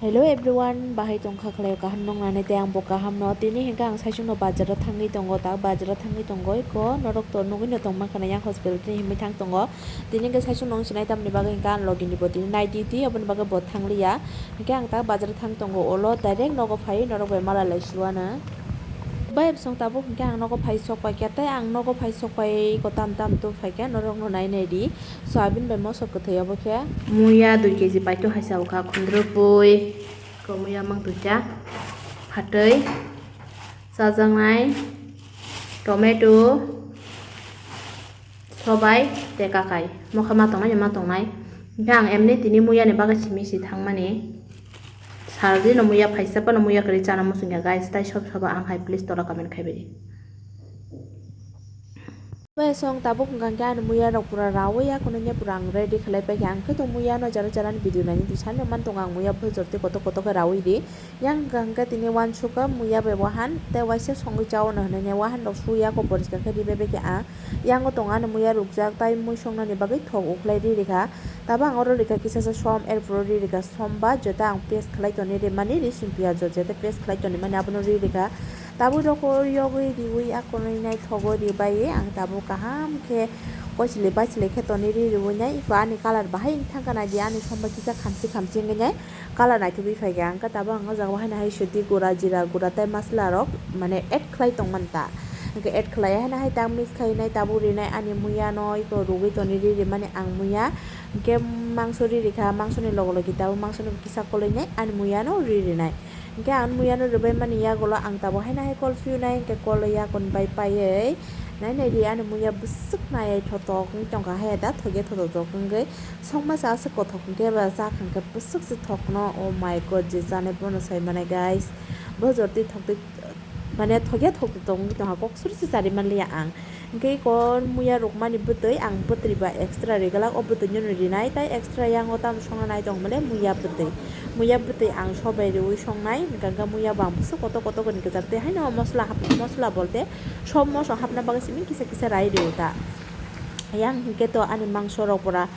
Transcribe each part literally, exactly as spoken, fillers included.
Hello everyone, bahai tongkha khlai kaham nong nani tei ang bo kaham no. Tini hinkhe ang saichung no bazar o thangwi tongo, ta bazar o thangwi tongo iko norok to nugwi no tongma khana yang hospital tini himwi thang tongo. Tini hinkhe saichung nong sinai tamni bagwi hinkhe ang logi ni bo tini night duty aboni bagwi bo thangliya. Hinkhe ang ta bazar o thang tongo, olo direct nogo phai norok bai mala lai suana. Bai bwsong tabuk hinkhe ang nogo phai sok pai khe tei ang nogo phai sok pai iko tam tam to phai khe norok no nai nai di. So abini bai moso kwthwi obo khe. Muya dui kg paito hai sa bwkha khundruk bui. Ko muya mang duita. Phatwi. Chajaknai. Tomato. Sobai. Tei kakai. Mokhe ma tongnai ma tongnai. Hinkhe ang emni tini muya ni bagwi simi si thangmani. Saldi no muya phaisa phano muya kwrwi chana muchungya guys. Tai sob soba ang hai please tola comment khaibai di. Bai song tabuk hwnkha khe ani muya rok pura rawi ya, kono hwnkhe pura ang ready khlai paikha. Ang khe to muya no jara jara ni video naini to sani man tongo ang muya bwsajor tei kotor kotor khe rawi di. Yang hwnkha khe tini uansukha muya bai wahan tei waisa songwi chao no hinwi wahan rok suya ko poriskar khe ribai bai khe ang. Yango tongo ani muya rukjak tai mui songnani bagwi thok uklai ri rikha. Tabo ang oro rikha kisa sa som, erpor ri rikha som ba jota ang paste khlai toni rimani risum piyaj jota paste khlai toni mani abono ri rikha. Tabuk rok o yogwi riwi akonwi naithogo ribai ang tabuk kaham khe kochili baichili khe tonwi ri riwi nai iko ani colour bahai wng thangkha naidi ani sombai kisa khamsi khamsi wngwi nai colour naithogwi phaikha. Hwnkhe tabuk ang o jaga o haino hai sudi gura jira gura tei masla rok mane add khlai tongmani ta hwnkhe add khlai haino hai ta mix khainai tabuk rinai ani muya no iko rwgwi tonwi ri rimani ang muya hwnkhe mangso ri rikha mangso ni logo logi tabuk mangso no kisa kolwi nai ani muya no ri rinai. Hwnkhe ang muya no rwbai mani yagulo ang tabuk haino hai kol phiyunai hwnkhe kol yakun bai paiwi nai nai di ani muya bwswk naiwi thotok wng tongkha hai da thokya thotok tok wngwi sokma cha aswk kothok hwnkhe ba chakha hwnkhe bwswk se thokno oh my god je chanai bono sai manai guys bo jor twi thok twi mane thokya thok twi tong wngwi tongkha kok suri se chari manliya ang. Hwnkhe iko muya rukmani bwtwi ang bwtwi ba extra riglak o bwtwi no rinai tei extra yango tamo songna nai tong male muya bwtwi. Muya bwtwi ang sobai riwi songnai hwnkha hwnkhe muya bo ang bwswk kotor kotor ni kwchar tei haino mosla hap mosla bolte sob moso hapna bagwi simi kisa kisa rai riwi ta. Yang hwnkhe to ani mangso rok pura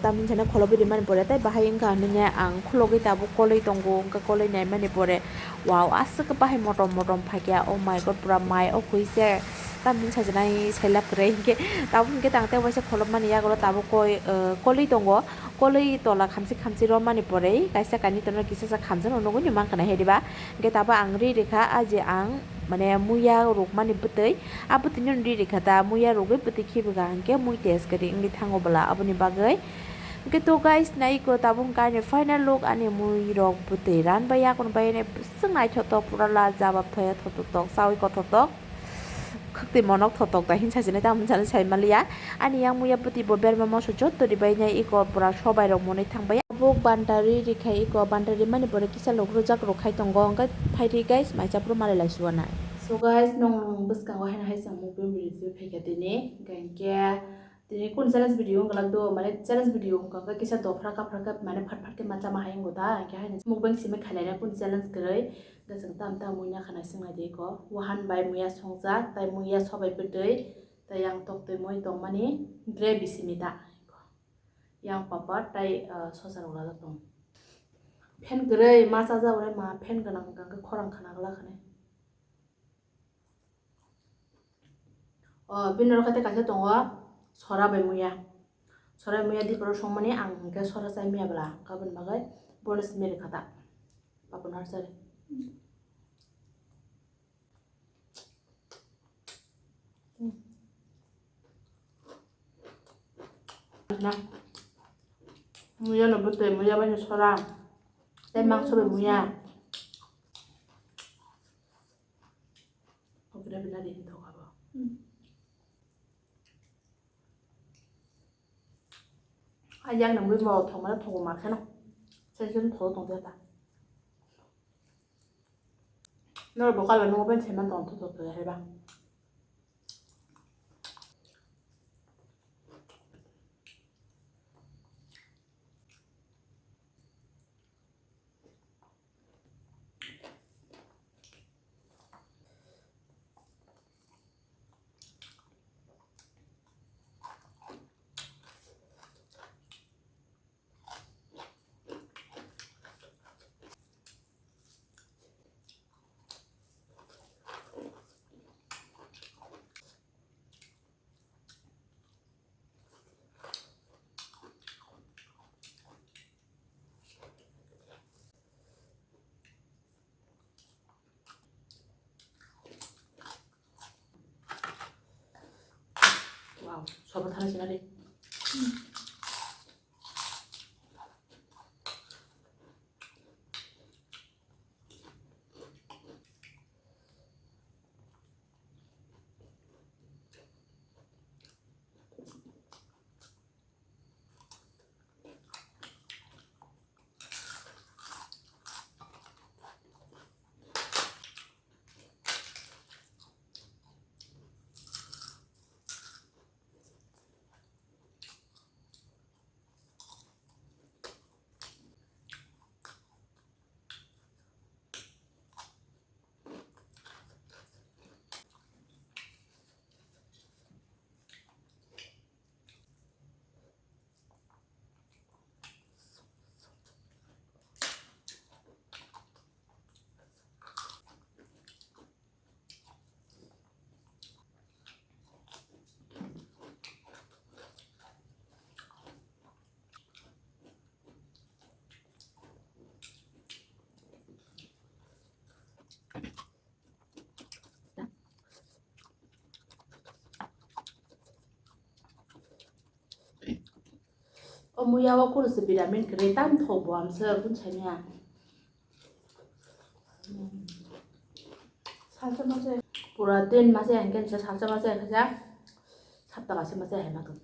tamni sana khulogwi rimani pore tei bahai wngkha hinwi ang khulogwi tabuk kolwi tongo wngkha kolwi naimani pore. Wow, aswk bahai motom motom phaikha, oh my god, pura mai o khuise. Tamni sajwnai sailab kwrwi hinkhe tabuk hinkhe tang tei waisa kholopmani yagulo tabuk koi, eh, kolwi tongo. Kolwi tola khamsi khamsi romani pore kaisa kainwi tono kisa sa khamjano nugui ni mankha nai hai diba. Hinkhe tabuk ang ri rikha, ah, je ang mane muya rukmani bwtwi, ah, bwtwi no ri rikha ta, muya rugui bwtwi khibikha hinkhe mui test kwrwi wngwi thango bwla aboni bagwi. Hwnkhe to guys, naiko tabuk hwnkha ani final look ani mui rok bwtwi ran bai yakung bai nai bwswk naithotok pura la jabab thoya thotok tok chawi kothok tok khwktwi monok thotok ta hinsa sinai tamo hinsa sai maliya ani yang muya bwtwi bo berma moso jotto ribai nai iko pura sobai rok monwi thangbai tabuk banta ri rikha iko banta rimani pore kisa lok rwjak rok khai tongo hwnkhe phaidi guys maisa phuru malai lai suanai. So guys, nong bwskango haino hai chwng mukbang video tubui phaikha tini hwnkhe. Tini kun challenge video wng glak do, mane challenge video wng kha kisa dophra kaphra khe mane phat phat khe ma chama hai wng da, hwnkhe haino mukbang simi khailai na kun challenge kwrwi, hwnkhe chwng tam tam mui na khana swng nai di ko, wahan bai muya songjak, tai muya sobai bwtwi, tai yang tok twi mui tongmani gravy simi ta, yang papad tai, ah, sosa rok lajak tong. Fan kwrwi ma chajak bai ma fan gwnang hwnkhe khorang khana glak hinwi. O, bini oro khe tei kaisa tongo, sora bai muya. Sora bai muya diporo songmani ang hwnkhe sora chai maya bwla, aboni bagwi bono simi rwkha ta. Papor no rwchari. Na. Muya no bwtwi, muya bai no sora. Tei mangso bai muya. Okra bila di hinto kabo. Hmm. Ayang nang bui mo thok mana thok ma kheno. Sai sen thok tong ta. Nor bokal no ben seman tong thok thok ya ba. Sobo thana sinari. O muya o kunu se vitamin kwrwi tam thok bo amswk hwn sanya. Salsa mase pura din mase hingke salsa mase hingke sapta mase mase hai ma tong.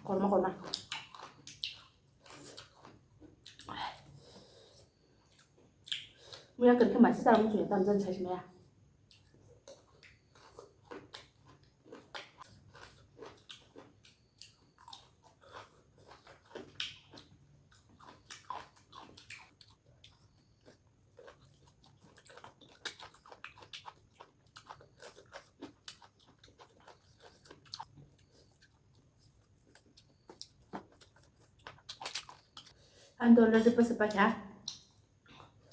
Korma korma. Muya kwrwi khe masa chara muchungya tamjani sai maya. Ang dol dol de pasa pasa.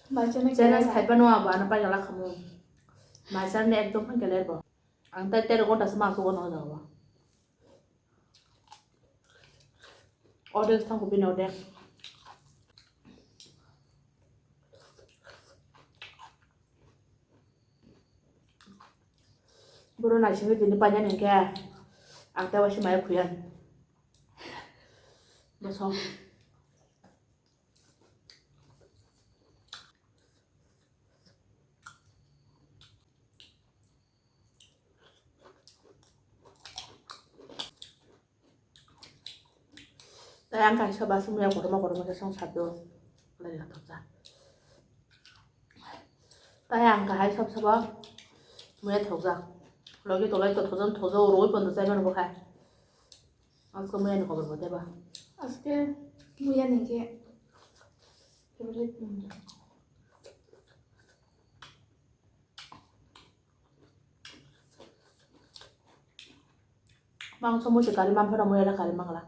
Challenge khai pano abo ano pai gala khamu. Masa ni ekdom phan kele bo. Ang tai tero gonta se ma sugo no jago. Audience thang ko bini audience. Boro naisingwi tini painani hwnkhe ang tei waisa maya khuyan. Bosong. Tai ang kaisa bus muya kotorma kotorma khe song sat do lai thokjak. Tai ang kahai sab sabo muya thokjak. Logi tolai to thojam thojo rogoi pondo chai mano bo khai. Asko muya ni khobor bo teba. Aske muya ni khe favorite. Mangso musi kari manphano muya da kari mangla.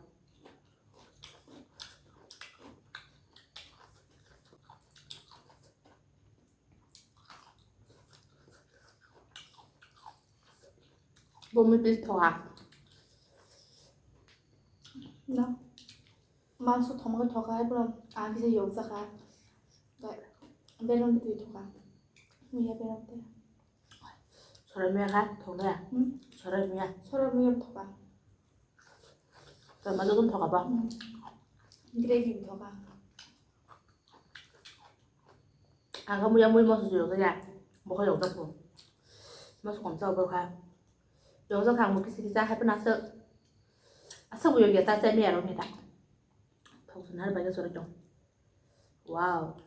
Bo mui pis thoha. No. Mangso thoma khe thoka hai pura ang kisa yokjak kha. Beron twi thoka. Muya beron twi. Sorai muya kha thoknaya. Hmm? Sorai muya. Sorai muya thoka. Tama joto thoka ba. Hmm. Gravy thoka. Ang kha muya mui moso yokjak ya. Bo kha yokjak bo. Moso kom cha bo kha. Yokjak kha ang bo kisa kisa hai pura aswk. Aswk bo yokya ta chai maya rok ni ta. Thok sunar bai khe sorai tong. Wow.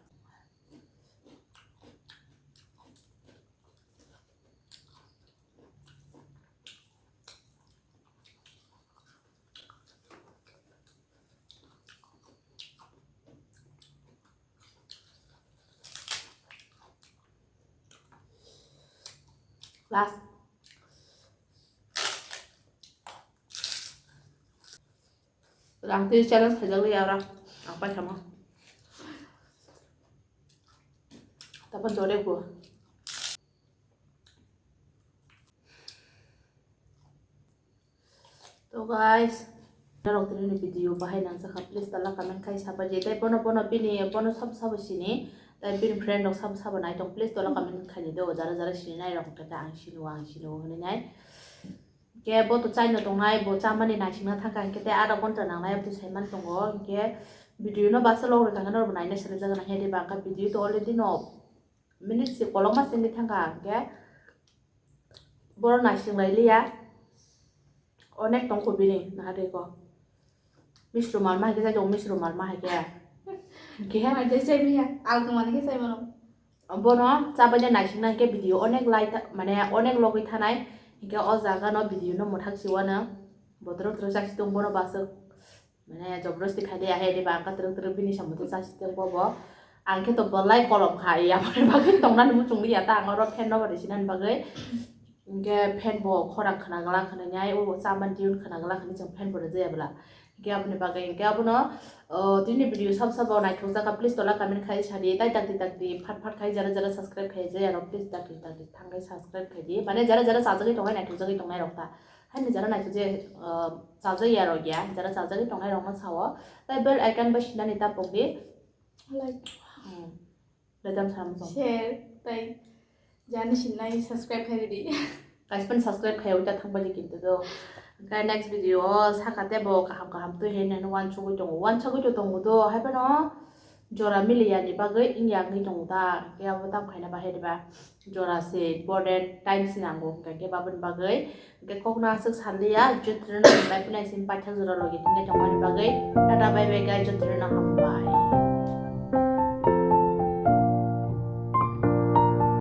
Last. Ang tei challenge khaijak liya ora. Ang paithama. Tapan jore ko. To guys, norok tini video bahai nang sakha, please tala comment khai saba je. Tai bono bono bini bono sab sabo sini, tai bini friend rok sab sabo nai tong, please tala comment khai di do. Jara jara sini nai rok khe ta ang sini o, ang sini o hwnwi nai. Ke bo to chaino tongnai, bo chamani naisingna thangkha, hingke tei adha ghonta nangnai, aboni saiman tongo. Hingke video no basa log rwkha hwnkhe norok naina sari jaga nang, hede ba hwnkhe video to already no minute si kolokma sengwi thangkha, hingke boro naising lai liya. Onek tongkho bini nahariko. Misru malma hai khe jai tongo, misru malma hai khe. Hingke Mai tei chai manya, alkama ni khe chai mano. Bono chabaini naisingna hingke video onek lai tha-, mane onek logwi thanai. Hingke o jaga no video no mwthak siwano. Botorok toro chasi tong bono baswk. Mane jobrosti khai de ahe de ba angka twrwk twrwk bini samung twi chasi tong bobo. Ang khe to bolai kolom kha, ya mane bagwi tongna nung chungli ya ta ang oro fan no bari sinani bagwi. Hingke fan bo khorang khna glak hwnwi nai, o chaman tune khna glak hwnwi chwng fan bo rwjaya bwla. Hingke aboni bagwi hingke abono, o, tini video sab sabo naithokjak kha, please tola comment khai sadi, tai takti takti phat phat khai jara jara subscribe khai jaya rok, please takti takti thangwi subscribe khai di. Mane jara jara chajagwi tongnai, naithokjagwi tongnai rok ta. Haini jara naithokjaya, o, chajaya rok ya, jara chajagwi tongnai rokno sao. Tai bell icon bai sinani ta pokdi. Like. Hmm. Bedam samsung. Share, tai jani sinai subscribe khai ridi. Kaisa phano subscribe khai uta thang bali kintu do. Hingke next video o saka tebo kaham kaham twi hai nani wansugwi tongo. Wansugwi to tongo do. Hai phano jora miliya ni bagwi wngya wngwi tongo ta. Hingke abo tam khaina bahai riba. Jora se important time se nango. Hingke baboni bagwi. Hingke kokno aswk sanliya. Jotono hambai phano isin paithak jora logi thangwi tongmani bagwi. Tata bye bye guys. Jotono hambai.